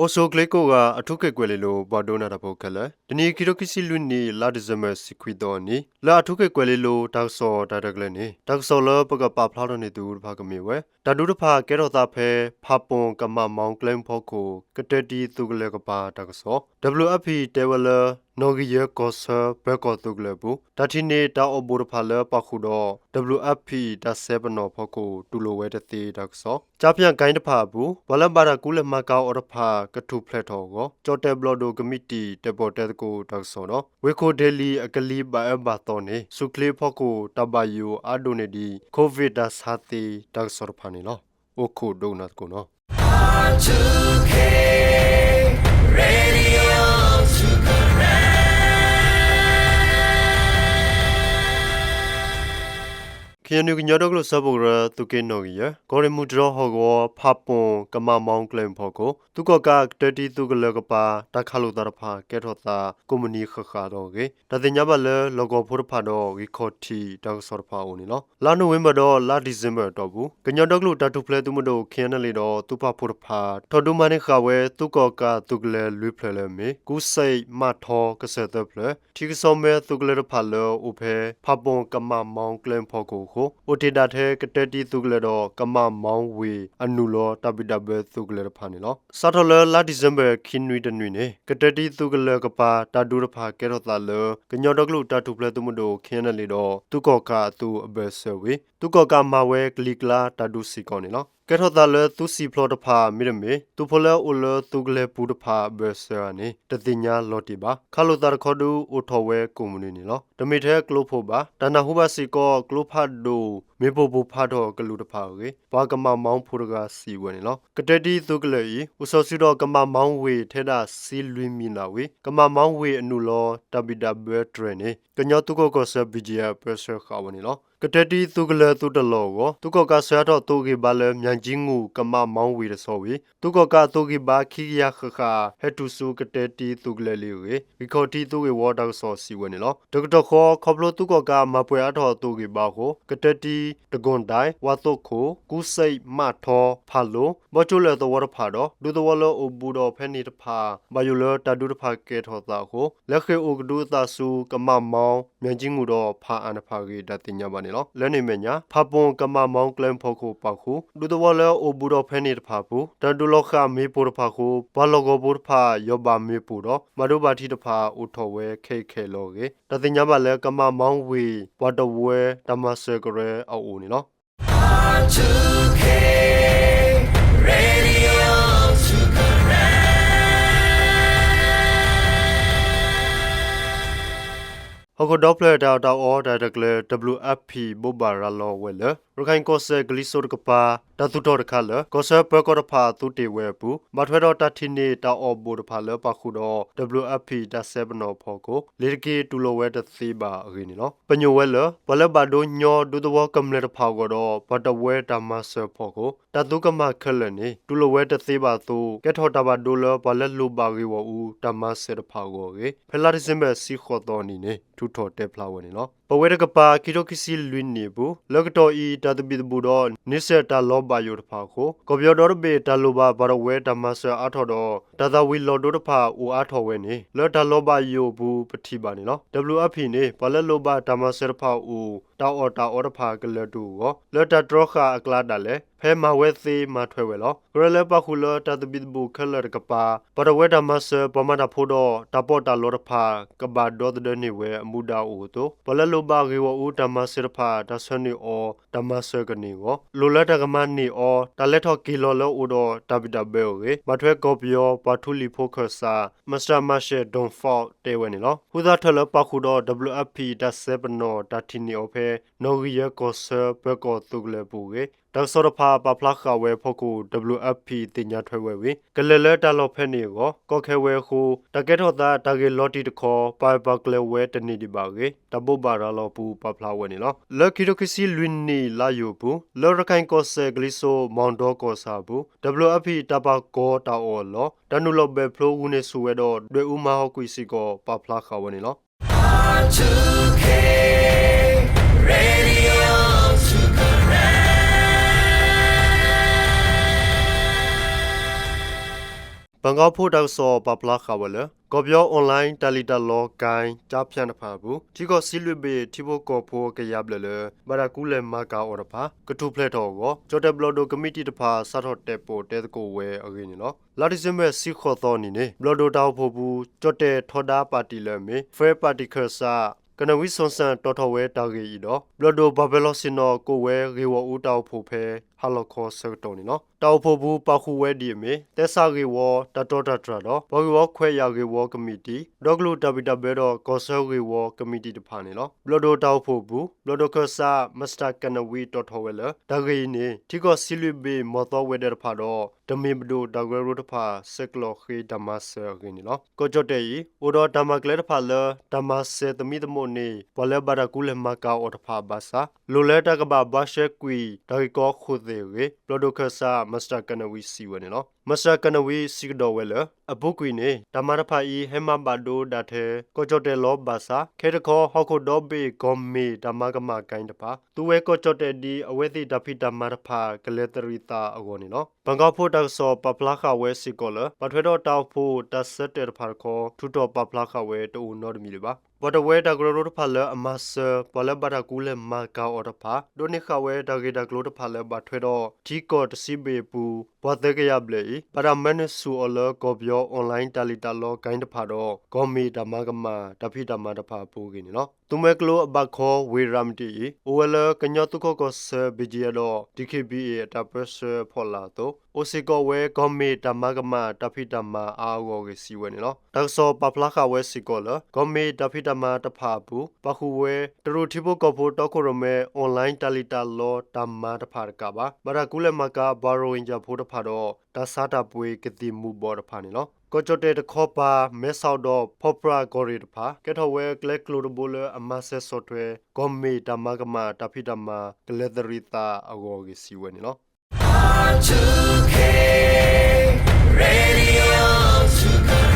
အိၣ်ဆူၣ်အိၣ်ချ့ကိးဂၤ အထူးက့ၤကွဲးလ့လိၤ ပှၤဒိကနၣ်တၢ်ဖိခဲလၢာ်, တနံၤအံၤ ခံထိခံဆံလွံၢ်နံၣ် လါဒံၣ်စ့ဘၢၣ် တဆံခွံသီအနံၤ လၢအထူးက့ၤကွဲးလ့လိၤ တၢ်ကစီၣ်တၢ်ရဲၣ်တၢ်ကျဲၤန့ၣ် တၢ်ကစီၣ်လၢပကပာ်ဖျါထီၣ်န့ၢ်သုတဖၣ်ကမ့ၢ်ဝဲ တၢ်ဒုးတဖၣ်ကဲထီၣ်သးဖဲ ဖးပူၣ်ကမးမီကျဲမုၢ်ဖီခိၣ် ကတၢၢ်တံၤသုးကလၢၤကပၤတၢ်ကစီၣ်, ဒဘလျူၣ်အၣ်ဖံၣ် တဲဝဲလၢ နီၣ်ဂံၢ်ယဲၢ်ကီၢ်ဆၢ ပၢၤကီၢ်သုးကလၢၤအပူၤ တၢ်ထံၣ်န့ၢ်တၢ်အီၣ်ဘူးတဖၣ်လၢပာ်ဃုာ်ဒီး ဒဘလျူၣ်အၣ်ဖံၣ် တၢ်စဲပနီၣ်ဖီခိၣ် တူၢ်လိာ်ဝဲတသ့တၢ်ကစီၣ်, ကၠါဖၠၣ်ကၣ်တဖၣ်အပူၤ ပှၤလၢဘၣ်တၢ်ကူလဲၢ်မၤကၤအီၤတဖၣ် ကထူၣ်ဖျဲးထီၣ်အဂီၢ် ကၠီၣ်တဲၣ်ဘျီၣ်ဒိၣ်ကမံးတံာ် တဲာ်ပီၣ်တဲသကိးတၢ်ကစီၣ်ဒီး ဝ့ၢ်ခိၣ်ဒ့လံအကလံၤဘၣ်အၢဘၣ်သီန့ၣ် ဆူၣ်ချ့ဖီခိၣ် တၢ်ဘၣ်ယိၣ်အါဒိၣ်န့ၢ်ဒံး COVID တၢ်ဆါသ့တၢ်ကစီၣ်တဖၣ်န့ၣ်လီၤ. အိၣ်ခိးဒိကနၣ်သကိးနီၤ. ခ့ၣ်အဲၣ်ယူၣ် ကညီဒီကလုာ်စၢဖှိၣ်ကရၢ သုးက့နီၣ်ဂံၢ်ယဲၢ် ကီၢ်ရ့ၣ်မုၢ်တြီၢ်ဟီၣ်ကဝီၤ ဖးပူၣ်ကမးမီကျဲမုၢ်ဖီခိၣ် သုးကီၣ်ကးကတၢၢ်တံၤသုးကလၢၤကပၤ တၢ်ခးလိာ်သးတဖၣ် ကဲထီၣ်သးကိးမုၢ်နံၤဃၣ်ဃၣ်အဂ့ၢ် တၢ်သ့ၣ်ညါဘၣ်လၢ လီၢ်ကဝီၤဖိတဖၣ်ဒီး ဂံၢ်ခီၣ်ထံးတၢ်ကစီၣ်တဖၣ်အအိၣ်န့ၣ်လီၤ. လါနိၣ်ဝ့ဘၢၣ်ဒီးလါဒံၣ်စ့ဘၢၣ်အတီၢ်ပူၤ ကညီဒီကလုာ်တၢ်ထူၣ်ဖျဲးသုးမုၢ်ဒိၣ် ခ့ၣ်အဲၣ်ယူၣ် ဒီးသုးပာ်ဖှိၣ်တဖၣ် ထီၣ်ဒုးမၤန့ၢ်ဃာ်ဝဲ သုးကီၣ်ကးသုးကလၢၤလွံၢ်ဖျၢၣ်လၢအမ့ၢ် ကူစ့ၣ်, မၣ်ထီ, ကစၢၢ်သၢဖျၢၣ်, ထံကစီၣ်မဲသုးကလၢၤတဖၣ်လၢအိၣ်ဖဲ ဖးပူၣ်ကမးမီကျဲမုၢ်ဖီခိၣ်အဃိ အိၣ်တ့ၢ်ဒၣ်ထဲကတၢၢ်တံၤသုးကလၢၤဒီး ကမးမီဝ့ၢ်အနုာ်လီၤ တၢ်ဘံၣ်တၢ်ဘၢသုးကလၢၤတဖၣ်န့ၣ်လီၤ. စးထီၣ်လၢလါဒံၣ်စ့ဘၢၣ် ခံနွံတနွံန့ၣ် ကတၢၢ်တံၤသုးကလၢၤကပၤ တၢ်ဒုးတဖၣ်ကဲထီၣ်သးလၢ ကညီဒီကလုာ်တၢ်ထူၣ်ဖျဲးသုးမုၢ်ဒိၣ် ခ့ၣ်အဲၣ်ယူၣ် ဒီး သုးကီၣ်ကးအသုးအဘၢၣ်စၢၤဝံၤ သုးကီၣ်ကးမၤဝဲကလံၤကျါတၢ်ဒုးစ့ၢ်ကီးန့ၣ်လီၤ. ကဲထီၣ်သးလၢသုးစံာ်ဖျိးတဖၣ်မ့တမ့ၢ် သုးဖိလၢအိၣ်လၢသုးကလၢၤပူၤတဖၣ်အဘၢၣ်စၢၤဧါန့ၣ် တသ့ၣ်ညါလီၤတံၢ်ဘၣ်. ခးလိာ်သးတခီဒုးအိၣ်ထီၣ်ဝဲကိးမုၢ်နံၤန့ၣ်လီၤ. တမ့ၢ်ထဲကျိဖိဘၣ် တၢ်နၢ်ဟူဘၣ်စ့ၢ်ကီး ကျိဖးဒိၣ် မ့ၣ်ပိၢ်ပိၢ်ဖးထီၣ်ကလူးတဖၣ်အဂ့ၢ် ပှၤကမးမီဖိတဂၤစံးဝဲန့ၣ်လီၤ. ကတၢၢ်တံၤသုးကလၢၤအံၤ အိၣ်စီၤစုၤဒီးကမးမီဝ့ၢ်ထဲဒၣ်ဆံလွံၢ်မံလးဝံၤ ကမးမီဝ့ၢ်အနုာ်လီၤ တၢ်ဘံၣ်တၢ်ဘၢတြဲၤန့ၣ် ကညီသုးခိးကီၢ်ဆၢ ဘံၣ်ကယဲၢ် ပၢဆှၢဃာ်ဝဲန့ၣ်လီၤ. ကတၢၢ်တံၤသုးကလၢၤသုးတလီၢ်အဂီၢ် သုးကီၣ်ကးဆှၢအါထီၣ်သုးဂံၢ်ဘါလၢ မၠၣ်ကၠံငူၣ် ကမးမီဝ့ၢ်တဆီဝံၤ သုးကီၣ်ကးအသုးဂံၢ်ဘါခံကယၤဃၣ်ဃၣ် ဟဲတုၤဆူကတၢၢ်တံၤသုးကလၢၤလံအဂ့ၢ် ဂံၢ်ခီၣ်ထံးသုးဂ့ၢ်ဝီတၢ်ကစီၣ်စံးဝဲန့ၣ်လီၤ. တကတီၢ်ဃီ ခီဖျိသုးကီၣ်ကးမၤပှဲၤအါထီၣ်အသုးဂံၢ်ဘါအဃိ ကတၢၢ်တံၤ တကိၣ်ဒဲး, ဝါသိၣ်ခိၣ်, ကူစ့ၣ်, မၣ်ထီ, ဖးလိၣ်, ဘီကၠိလၢသဝီတဖၣ်ဒီး ဒူသဝီလၢအိၣ်ဘူးဒီးဖဲန့ၣ်တဖၣ် ဘၣ်ယိၣ်လၢတၢ်ဒုးတဖၣ်ကဲထီၣ်သးအဃိ လဲၤဃ့ၢ်အိၣ်ကဒုအသးဆူ ကမးမီ, မၠၣ်ကၠံငူၣ်ဒီးဖးအါတဖၣ်အဂ့ၢ် တၢ်သ့ၣ်ညါဘၣ်န့ၣ်လီၤ. လၢန့ၣ်အမဲာ်ညါ ဖးပူၣ်ကမးမီကျဲမုၢ်ဖီခိၣ်ပာ်ဃုာ် ဒူသဝီလၢအိၣ်ဘူးဒီးဖဲန့ၣ်တဖၣ်အပူၤ တၢ်ဒုးလီၤဃာ်မ့ၣ်ပိၢ်တဖၣ်အဃိ ပှၤလီၢ်ကဝီၤဖိတဖၣ် ယီၢ်ဘၣ်မ့ၣ်ပိၢ်ဒီး ဘၣ်ဒိဘၣ်ထံးတဖၣ်အိၣ်ထီၣ်ဝဲခဲအံၤခဲအံၤလီၤအဂ့ၢ် တၢ်သ့ၣ်ညါဘၣ်လၢ ကမးမီဝ့ၢ် ပှၤတဝၢတၢ်မၤစၢၤကရၢအအိၣ်န့ၣ်လီၤ. ဟီၣ်ခိၣ်ဒီဖျၢၣ်တၢ်အီၣ်တၢ်အီတၢ်ရဲၣ်တၢ်ကျဲၤ ဒဘလျူၣ်အၣ်ဖံၣ် ဘိးဘၣ်ရၤလီၤဝဲလၢ ရခၢၣ်ကီၢ်စဲၣ်ကလံၤစိးတကပၤ တၢ်သူၣ်ထီၣ်တခါလၢ ကီၢ်ဆၢပၢၤကီၢ်တဖၣ်သူတ့ၢ်ဝဲအပူၤ ဘၣ်ထွဲဒီးတၢ်ထံၣ်န့ၢ်တၢ်အီၣ်ဘူးတဖၣ်လၢပာ်ဃုာ်ဒီး ဒဘလျူၣ်အၣ်ဖံၣ် တၢ်စဲပနီၣ်အဖီခိၣ် လ့ၤတက့ၤတူၢ်လိာ်ဝဲတသ့ဘၣ်အဂ့ၢ်န့ၣ်လီၤ. ပညိၣ်ဝဲလၢ ပှၤလၢဘၣ်ဒိညီဒူသဝီကမျၢၢ်တဖၣ်အဂီၢ်ဒီး ပှၤတဝၢတၢ်မၤစၢၤအဖီခိၣ် တၢ်သူကမၣ်ခဲလၢာ်န့ၣ် တူၢ်လိာ်ဝဲတသ့ဘၣ်အသိး ကဲထီၣ်တၢ်ဘၣ်ဒိလၢပှၤလၢလိၣ်ဘၣ်ဂ့ၢ်ဂီၢ်အူတၢ်မၤစၢၤတဖၣ်အဂီၢ်အဂ့ၢ် ဖဲလါဒံၣ်စ့ဘၢၣ် တဆံဃိးသီအနံၤန့ၣ် ထုးထီၣ်တဲဖျါဝဲန့ၣ်လီၤ. ပဝဲတကပၤ ခံထိခံဆံလွံၢ်နံၣ်အပူၤ လၢကတီၢ်အံၤ တၢ်သဘံၣ်သဘုၣ်ဒီး န့ဆၢၣ်တၢ်လီၤဘၣ်ယိၣ်တဖၣ်အဃိ ကီၢ်ပယီၤဒီတဘ့ၣ် တၢ်လိၣ်ဘၣ်ပှၤတဝၢတၢ်မၤစၢၤအါထီၣ်ဒီး တၢ်သၣ်ဝံၤလီၤဒိတဖၣ်အိၣ်အါထီၣ်ဝဲန့ၣ် လၢတၢ်လီၤဘၣ်ယိၣ်အပူၤပထံၣ်ဘၣ်န့ၣ်လီၤ. ဒဘလျူၣ်အၣ်ဖံၣ်န့ၣ် ပှၤလၢလိၣ်ဘၣ်တၢ်မၤစၢၤတဖၣ်အအိၣ် တၢ်အီၣ်တၢ်အီတဖၣ်ကလၢၤတူာ်အဂီၢ် လၢတၢ်တြီဃာ်အကျါဒၣ်လဲာ် ဖဲမၤဝဲသ့မၤထွဲဝဲလီၤ. ကရၢလၢပာ်ဃုာ်လၢတၢ်သဘံၣ်သဘုၣ်ခဲလၢာ်တကပၤ ပှၤတဝၢတၢ်မၤစၢၤ ပှၤမၤတၢ်ဖိဒီး တၢ်ပီးတၢ်လီတဖၣ် ကဘၣ်ဒီသဒၢန့ၢ်ဝဲအမူဒါအိၣ်အသိး ပှၤလၢလိၣ်ဘၣ်ဂ့ၢ်ဂီၢ်အူတၢ်မၤစၢၤတဖၣ် တၢ်ဆှၢန့ၢ်အီၤ တၢ်မၤစၢၤကန့ၢ်အဂီၢ် လိၣ်လၢတၢ်ကမၤန့ၢ်အီၤ တၢ်လဲၤထီၣ်က့ၤလီၤလၢအအိၣ်ဒီးတၢ်ဘံၣ်တၢ်ဘၢအဂ့ၢ် ဘၣ်ထွဲကီၢ်ပယီၤပှၤထူလံၤဖိခၢၣ်စး Mister Marshall Don Ford တဲဝဲန့ၣ်လီၤ. ဃုသးထၢၣ်လၢပာ်ဃုာ်ဒီး ဒဘလျူၣ်အၣ်ဖံၣ် တၢ်စဲပနီၣ်တၢ်ထံၣ်န့ၢ်အီၤဖဲ နီၣ်ဂံၢ်ယဲၢ်ကီၢ်ဆၢ ပၢၤကီၢ်သုးကလၢၤအပူၤအဂ့ၢ် တၢ်ကစီၣ်တဖၣ်ပာ်ဖျါဃာ်ဝဲအဖီခိၣ် ဒဘလျူၣ်အၣ်ဖံၣ် သ့ၣ်ညါထွဲဝဲဝံၤ ကလဲၤလၢတၢ်လီၢ်ဖဲန့ၣ်အဂီၢ် ကီခဲဝဲအဃိ တၢ်ကဲထီၣ်သးတၢ်ဂ့ၢ်လီၤတံၢ်တခီ ပာ်ဂၢၢ်ပာ်ကျၢၤဝဲတန့ၢ်ဒံးဘၣ်အဂ့ၢ် တၢ်ဘိးဘၣ်ရၤလီၤအပူၤပာ်ဖျါဝဲန့ၣ်လီၤ. လၢခံထိခံဆံလွံၢ်နံၣ်လါယိၤအပူၤ လၢရခၢၣ်ကီၢ်စဲၣ်ကလံၤစိး မီၣ်ဒီကီၢ်ဆၣ်အပူၤ ဒဘလျူၣ်အၣ်ဖံၣ် တၢ်ပာ်ကီတၢ်အီၣ်အလီၢ် တၢ်နုာ်လီၤဘဲၣ်ဖျိဂုာ်န့ၢ်ဆူၣ်ဝဲဒီး ဒွဲၣ်အူမၤဟီၣ်ကွံာ်စ့ၢ်ကီး ပာ်ဖျါဃာ်ဝဲန့ၣ်လီၤ. ဘန်ကောက်ပို့စ်တၢ်ကစီၣ်ပာ်ဖျါဃာ်ဝဲလၢ ကီၢ်ပယီၤ online တၢ်လံၣ်တၢ်လီ ကၣ်ကၠါဖၠၣ်တဖၣ်အပူၤ ထံကီၢ်ဆံလွံၢ်ဘ့ၣ် ထံဖိကီၢ်ဖိကယၤဘျဲၣ်လၢ ဘၣ်တၢ်ကူလဲၢ်မၤကၤအီၤတဖၣ် ကထူၣ်ဖျဲးထီၣ်အဂီၢ် ကၠီၣ်တဲၣ်ဘျီၣ်ဒိၣ်ကမံးတံာ်တဖၣ် စးထီၣ်တဲာ်ပိာ်တဲသကိးဝဲအဂ့ၢ်န့ၣ်လီၤ. လါဒံၣ်စ့ဘၢၣ် တဆံဃိးသီနံၤန့ၣ် ဘျီၣ်ဒိၣ်တၢ်အိၣ်ဖှိၣ်ပူၤ ကၠီၣ်တဲၣ်ထီဒါပၣ်တံၣ်လၢအမ့ၢ် Fair Party ခၢၣ်စး ကနၣ်ဝံစီၣ်စၣ် တီၣ်ထီၣ်ဝဲတၢ်ဂ့ၢ်အံၤဒီး ဘျီၣ်ဒိၣ်ပှၤပၢၤလီၢ်ဆ့ၣ်နီၤ ကိးဝဲဂ့ၢ်ဂီၢ်အူတၢ်အိၣ်ဖှိၣ်ဖဲ ဟါလီၤခီဆၢကတီၢ်န့ၣ်လီၤ. တၢ်အိၣ်ဖှိၣ်ပူၤပာ်ဃုာ်ဝဲဒ်အမ့ၢ် သဲစးဂ့ၢ်ဝီတၢ်တီတၢ်တြၢ်ဒီး ပှၤဂ့ၢ်ဝီခွဲးယာ်ဂ့ၢ်ဝီကမံးတံာ်, ဒီကလုာ်တၢ်ဘံၣ်တၢ်ဘၢဒီး ကီၢ်ဆၢဂ့ၢ်ဝီကမံးတံာ်တဖၣ်န့ၣ်လီၤ. ဘျီၣ်ဒိၣ်တၢ်အိၣ်ဖှိၣ်အပူၤ ဘျီၣ်ဒိၣ်ခၢၣ်စး Mister ကနၣ်ဝံ တီၣ်ထီၣ်ဝဲလၢ တၢ်ဂ့ၢ်အံၤန့ၣ် ထံကီၢ်ဆံလွံၢ်ဘ့ၣ် မီၢ်သီဝဲၤဒၢးတဖၣ်ဒီး တမ့ၢ်ပဒိၣ်တၢ်ကရၢကရိတဖၣ် ဆဲးကျိးဃ့တၢ်မၤစၢၤအဂ့ၢ်န့ၣ်လီၤ. ကီၢ်ကၠီၣ်တဲၣ်အံၤ အိၣ်ဒီးတၢ်မၤကျဲတဖၣ်လၢ တၢ်မၤစၢၤသမံသမိးန့ၢ် ပှၤလၢဘၣ်တၢ်ကူလဲၢ်မၤကၤအီၤတဖၣ်ဘၣ်ဆၣ် လိၣ်လၢတၢ်ကဘၣ်ဘှါရှဲကွံာ် တၢ်ဂ့ၢ်ကီခိၣ်သ့ၣ်အဂ့ၢ် ဘျီၣ်ဒိၣ်ခၢၣ်စး Mister ကနၣ်ဝံ စံးဝဲန့ၣ်လီၤ. Mister ကနၣ်ဝံ စံးကဒီးဝဲလၢ အပူၤကွံာ်န့ၣ် တၢ်မၤတဖၣ်အံၤ ဟဲမၤဘၣ်ဒိဒၣ်ထဲ ကီၢ်ကၠီၣ်တဲၣ်လီၤဘၣ်ဆၣ် ခဲတခီ ဟီၣ်ခိၣ်ဒီဘ့ၣ် ကီၢ်မ့ၢ်တၢ်မၤကမၣ်ကၣ်တဖၣ် သူဝဲကီၢ်ကၠီၣ်တဲၣ်ဒ်အဝဲသ့ၣ်တၢ်ဖံးတၢ်မၤတဖၣ် ကလဲၤသရံးသးအဂီၢ်န့ၣ်လီၤ. ဘန်ကောက်ပို့စ်တၢ်ကစီၣ်ပာ်ဖျါဃာ်ဝဲစ့ၢ်ကီးလၢ ဘၣ်ထွဲဒီးတၢ်အိၣ်ဖှိၣ်တၢ်ဆၢတဲာ်တဖၣ်တခီ ထုးထီၣ်ပာ်ဖျါဃာ်ဝဲတအိၣ်နီတမံၤလၢၤဘၣ်. ပှၤတဝၢတၢ်ကရၢကရိတဖၣ်လၢအမၤစၢၤ ပှၤလၢဘၣ်တၢ်ကူလဲၢ်မၤကၤအီၤတဖၣ် ဒိးန့ၢ်ဃာ်ဝဲတၢ်ဂ့ၢ်တၢ်ကျိၤတဖၣ်လၢဘၣ်ထွဲဒီး ထံကီၢ်တဆံဘ့ၣ်အပူၤ ပှၤသၢကယၤဘျဲၣ်အံၤ ဘၣ်တၢ်မၤနၢၤဆူၣ်အီၤလၢ ကီၢ်ပယီၤ online တၢ်လံၣ်တၢ်လီကၣ်တဖၣ်ဒီး ကီၢ်မ့ၢ်တၢ်မၤကမၣ် တၢ်ဖံးတၢ်မၤတဖၣ်အပူၤအဂ့ၢ်န့ၣ်လီၤ. သုးမွဲကျိအဘၣ်ခီ ဝ့ၢ်ရၤမတံၣ်အံၤ အိၣ်ဝဲလၢကညီသုးခိးကီၢ်ဆၢ BGF ဒီး DKBA အတၢ်ပၢဆှၢဖီလာ်အသိး အိၣ်စ့ၢ်ကီးဝဲ ကီၢ်မ့ၢ်တၢ်မၤကမၣ် တၢ်ဖံးတၢ်မၤအါအဂီၢ်အဂ့ၢ် စံးဝဲန့ၣ်လီၤ. တၢ်ကစီၣ်ပာ်ဖျါဃာ်ဝဲစ့ၢ်ကီးလၢ ကီၢ်မ့ၢ်တၢ်ဖံးတၢ်မၤတဖၣ်အပူၤ ပာ်ဃုာ်ဝဲ တရူးထံဖိကီၢ်ဖိတီခိၣ်ရိၣ်မဲ online တၢ်လံၣ်တၢ်လီတၢ်မၤတဖၣ်တကးဘၣ် ဘၣ်တၢ်ကူလဲၢ်မၤကၤ ပှၤရိၣ်ဟ့ၣ်ကၠၣ်ဖိတဖၣ်ဒီး တၢ်ဆါတၢ်ပှ့ၤကသံၣ်မူၤဘှီးတဖၣ်န့ၣ်လီၤ. ကီၢ်ကၠီၣ်တဲၣ်တခီပၤ မဲဆီးဒီး ဖီပြၣ်ကီၢ်ရ့ၣ်တဖၣ် ကဲထီၣ်ဝဲကျဲကျိၤတဘိလၢအမၤစၢၤဆီၣ်ထွဲ ကီၢ်မ့ၢ်တၢ်မၤကမၣ် တၢ်ဖံးတၢ်မၤ ကလဲၤသရံးသးအဂီၢ်အဂ့ၢ် စံးဝဲန့ၣ်လီၤ. ကီၢ်အ့ၣ်ဒံယ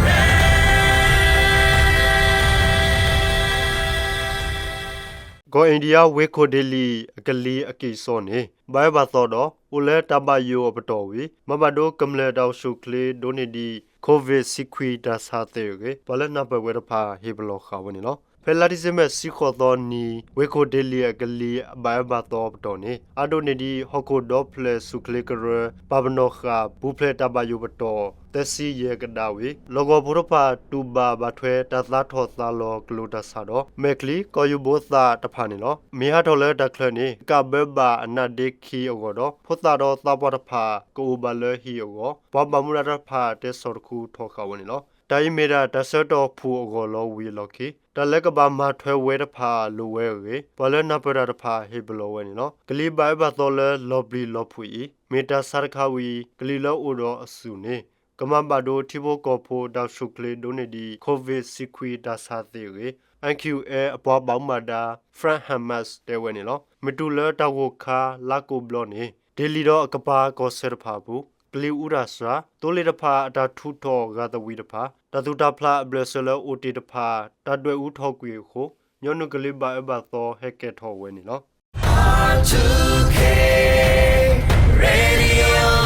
ါ ဝ့ၢ်ခိၣ်ဒ့လံၣ်အကလံၤအကံၢ်စီန့ၣ် ဘၣ်အၢဘၣ်သီဒီး အိၣ်လၢတၢ်ဘၣ်ယိၣ်အပတီၢ်ဝံၤ မၤဘၣ်ဒိကမျၢၢ်တၢ်အိၣ်ဆူၣ်အိၣ်ချ့ဒိၣ်န့ၢ်ဒံး COVID တဆံခွံတၢ်ဆါသ့ၣ်အဂ့ၢ် ပှၤလၢနၢ်ပၢၢ်ဝဲတဖၣ် ဟ့ၣ်ပလီၢ်ဃာ်ဝဲန့ၣ်လီၤ. ဖဲလါဒံၣ်စ့ဘၢၣ် တဆံဃိးသီနံၤ ဝ့ၢ်ခိၣ်ဒ့လံၣ်အကလံၤအဘၣ်အၢဘၣ်သီအပတီၢ်န့ၣ် အါဒိၣ်န့ၢ်ဒံး ဟီၣ်ခိၣ်ဒီဖျၢၣ်ဆူၣ်ချ့ကရၢ ပာ်ပနီၣ်ဃာ် ပူၤဖျဲးတၢ်ဘၣ်ယိၣ်ပတီၢ် သၢဆံယဲၢ်ကဒါဝံၤ လီၢ်ကဝီၤဖိတဖၣ်တူၢ်ဘၣ်ဘၣ်ထွဲတၢ်သါထီၣ်သါလီၤကလိၤတၢ်ဆါဒီး မဲာ်ချံ ကီၢ်ယူၢ်ဘိသၣ်တဖၣ်န့ၣ်လီၤ. မ့ၢ်ဟးထီၣ်လၢတၢ်ချၢန့ၣ် ကဘၢဘၣ်အနါဒ့ခံအဂီၢ်ဒီး ဖိသၣ်ဒီးသးပှၢ်တဖၣ် ကအိၣ်ဘၣ်လၢဟံၣ်အဂီၢ် ပှၤဘၣ်မူဘၣ်ဒါတဖၣ်တဲဆီၣ်တခူထီၣ်ဃာ်ဝဲန့ၣ်လီၤ. တၢ်အံၤမ့ၢ်ဒၣ်တၢ်ဆၢကတီၢ်ဖုၣ်အဂီၢ်လီၤဝံၤအလီၢ်ခံ တၢ်လၢကဘၣ်မၤထွဲဝဲတဖၣ်လိၣ်ဝဲအဂ့ၢ် ပှၤလၢနၢ်ပၢၢ်တၢ်တဖၣ်ဟ့ၣ်ပလီၢ်ဝဲန့ၣ်လီၤ. ကလံၤဘၣ်အၢဘၣ်သီလၢလီၤပျံၤလီၤဖုးအံၤ မ့ၢ်တၢ်ဆါတခါဝံၤ ကလံၤလၢအိၣ်ဒီးအစူၢ်န့ၣ် ကမၤဘၣ်ဒိထံဖိကီၢ်ဖိတၢ်အိၣ်ဆူၣ်အိၣ်ချ့ဒိၣ်န့ၢ်ဒံး COVID တဆံခွံတၢ်ဆါသ့ၣ်အဂ့ၢ် အၣ်ခၠူၣ်အဲ အပှၤဘၣ်မူဘၣ်ဒါ Fred Hammond တဲဝဲန့ၣ်လီၤ. မ့ၢ်တုၤလၢတၢ်ဂိၢ်ခါလါကိးဘျီန့ၣ် ဒ့လံၣ်ဒီးအကပၤကီၢ်ဆၢတဖၣ်အပူၤ ကလံၤအူတၢ်စှၤ သိလ့ၣ်တဖၣ်အတၢ်ထူးထီၣ်ဂာ်သဝံတဖၣ် တၢ်သူၣ်တၢ်ဖျးအဘျၢၣ်စၢၤလၢအိၣ်တ့ၢ်တဖၣ် တၢ်ဒွဲၣ်အူထီၣ်ကွံာ်အဃိ ညီနုၢ်ကလံၤဘၣ်အၢဘၣ်သီဟဲကဲထီၣ်ဝဲန့ၣ်လီၤ.